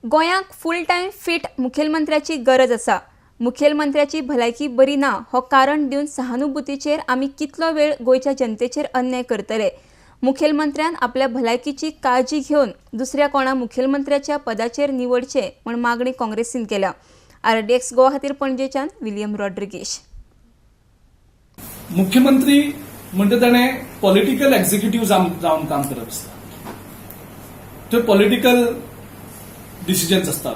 गोंयांक full time fit मुखेलमंत्र्याची गरज आसा. मुखेलमंत्र्याची भलायकी बरी ना हो कारण दिवन सहानुभूतीचेर आमी कितलो वेळ गोंयच्या जनतेचेर अन्याय करतले? मुखेलमंत्र्यान आपल्या भलायकीची काळजी घेवन दुसऱ्या कोणा मुखेलमंत्र्याच्या पदाचेर निवडचे म्हूण मागणी काँग्रेसीन केल्या. आरडीएक्स गोवा खातीर पणजेच्यान विलियम रॉड्रिगीश. मुख्यमंत्री म्हणटा ताणें पॉलिटिकल एक्झिक्युटीव जावन काम करप आसता. थंय पॉलिटिकल डिसिजन्स आसतात,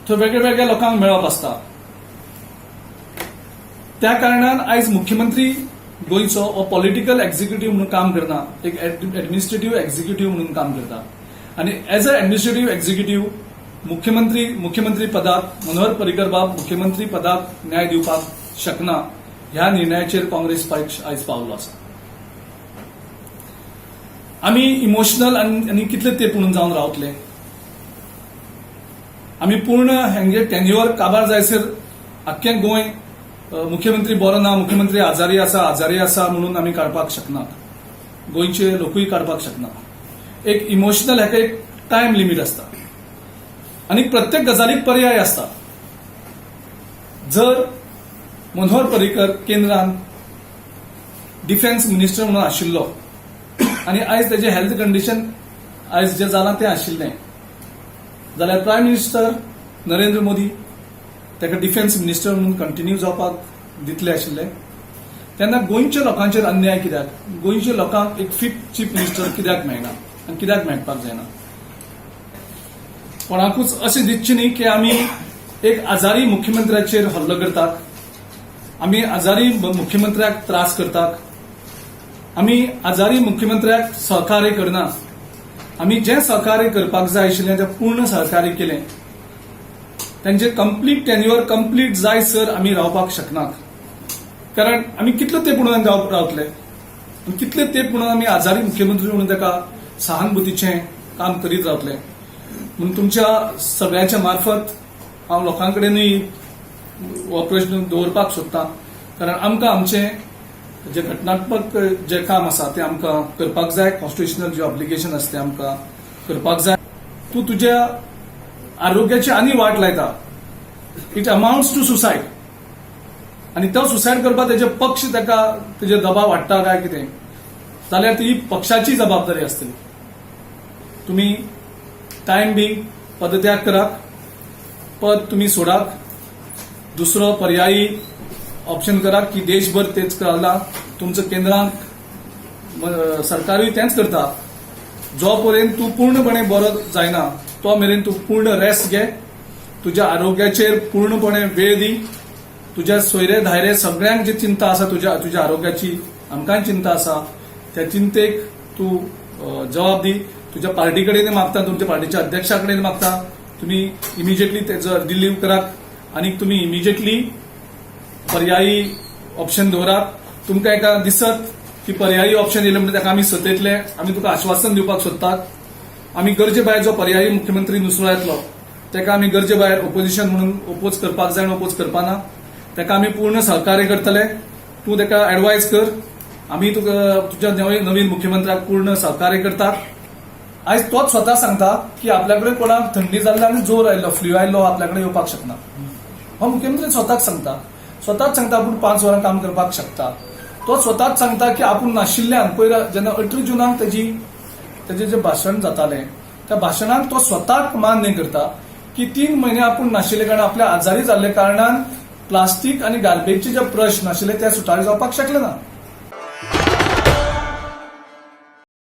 थंय वेगळ्या वेगळ्या लोकांक मेळप आसता. त्या कारणान आयज मुख्यमंत्री गोंयचो हो पॉलिटिकल एक्झिक्युटीव म्हणून काम करना, एक एडमिनिस्ट्रेटीव एक्झिक्युटीव म्हणून काम करता. आनी एज अ एडमिनिस्ट्रेटीव एक्झिक्युटीव मुख्यमंत्री, मुख्यमंत्री पदाक मनोहर पर्रीकर बाब मुख्यमंत्री पदाक न्याय दिवपाक शकना ह्या निर्णयाचेर काँग्रेस पक्ष आयज पावलो आसा. आमी इमोशनल आनी कितले तेंप म्हणून जावन रावतले? आमी पूर्ण हेंगे टेन्युअर काबार जायसर आख्खें गोंय मुख्यमंत्री बरो ना, मुख्यमंत्री आजारी आसा, आजारी आसा म्हणून आमी काडपाक शकनात. गोंयचे लोकूय काडपाक शकना. एक इमोशनल हेका एक टायम लिमीट आसता आनी प्रत्येक गजालीक पर्याय आसता. जर मनोहर पर्रीकर केंद्रान डिफेन्स मिनिस्टर म्हणून आशिल्लो आनी आयज तेजें हेल्थ कंडिशन आयज जें जालां तें आशिल्लें जाल्यार प्रायम मिनिस्टर नरेंद्र मोदी ताका डिफेन्स मिनिस्टर म्हणून कंटिन्यू जावपाक दितले आशिल्ले. तेन्ना गोंयच्या लोकांचेर अन्याय कित्याक? गोंयच्या लोकांक एक फिट चीफ मिनिस्टर कित्याक मेळना आनी कित्याक मेळपाक जायना? कोणाकूच अशें दिसचें न्ही की आमी एक आजारी मुख्यमंत्र्याचेर हल्लो करतात, आमी आजारी मुख्यमंत्र्याक त्रास करतात, आमी आजारी मुख्यमंत्र्याक सहकार्य करना. आमी जें सहकार्य करपाक जाय आशिल्लें तें पूर्ण सहकार्य केलें. तेंचे कंप्लीट टेन्युअर कंप्लीट जाय सर आमी रावपाक शकनात, कारण आमी कितलो तेंप म्हणून रावतले आनी कितले तेंप म्हणून आमी आजारी मुख्यमंत्री म्हणून ताका सहानुभूतीचें काम करीत रावतले? म्हणून तुमच्या सगळ्यांच्या मार्फत हांव लोकां कडेनूय हो प्रश्न दवरपाक सोदता, कारण आमकां आमचें जे घटनात्मक जे काम आसा तें आमकां करपाक जाय. कॉन्स्टिट्युशनल जे ऑब्लिगेशन आसा तें आमकां करपाक जाय. तूं तुज्या आरोग्याची आनी वाट लायता. It amounts to suicide. आनी तो सुसायड करपाक तेजे पक्ष ताका तेजे दबाव हाडटा काय कितें जाल्यार ती पक्षाची जबाबदारी आसतली. तुमी टायम बी पदत्याग करात, पद तुमी सोडात, दुसरो पर्यायी ऑप्शन करात की देशभर तेच चल्लां. तुमचं केंद्रांत सरकारूय तेंच करता. जो पर्यंत तूं पूर्णपणे बरो जायना तो मेरेन तूं पूर्ण रेस्ट घे, तुज्या आरोग्याचेर पूर्णपणे वेळ दी. तुज्या सोयरे धायरे सगळ्यांक जी चिंता आसा तुज्या तुज्या आरोग्याची, आमकांय चिंता आसा. त्या चिंतेक तूं जबाब दी. तुज्या पार्टी कडेन मागता, तुमच्या पार्टीच्या अध्यक्षा कडेन मागता, तुमी इमिजिएटली तेजो रिलीव करात आनी तुमी इमिजिएटली पर्यायी ऑप्शन दवरात. तुमकां एका दिसत की पर्यायी ऑप्शन येयलें म्हणटा ताका आमी सतयतले. आमी तुका आश्वासन दिवपाक सोदतात, आमी गरजे भायर जो पर्यायी मुख्यमंत्री दुसरो येतलो ताका आमी गरजे भायर ओपोजिशन म्हणून ओपोज करपाक जाय, ओपोज करपाना. ताका आमी पूर्ण सहकार्य करतले. तूं ताका एडवायज कर, आमी तुका तुज्या नवीन नवीन मुख्यमंत्र्याक पूर्ण सहकार्य करतात. आयज तोच स्वता सांगता की आपल्या कडेन कोणाक थंडी जाल्ली आनी जोर आयलो, फ्लू आयलो, आपल्या कडेन येवपाक शकना. हो मुख्यमंत्री स्वताक सांगता, स्वताच सांगता आपूण 5 वरां काम करपाक शकता. तो स्वताच सांगता की आपूण नाशिल्ल्यान पयर जेन्ना 18 जुनाक तेजें जें भाशण जातालें, त्या भाशणाक तो स्वताक मान्य करता की 3 म्हयने आपूण नाशिल्ले कारणान, आपल्या आजारी जाल्ले कारणान प्लास्टीक आनी गार्बेजचे जे प्रश्न आशिल्ले ते सुटावे जावपाक शकले ना.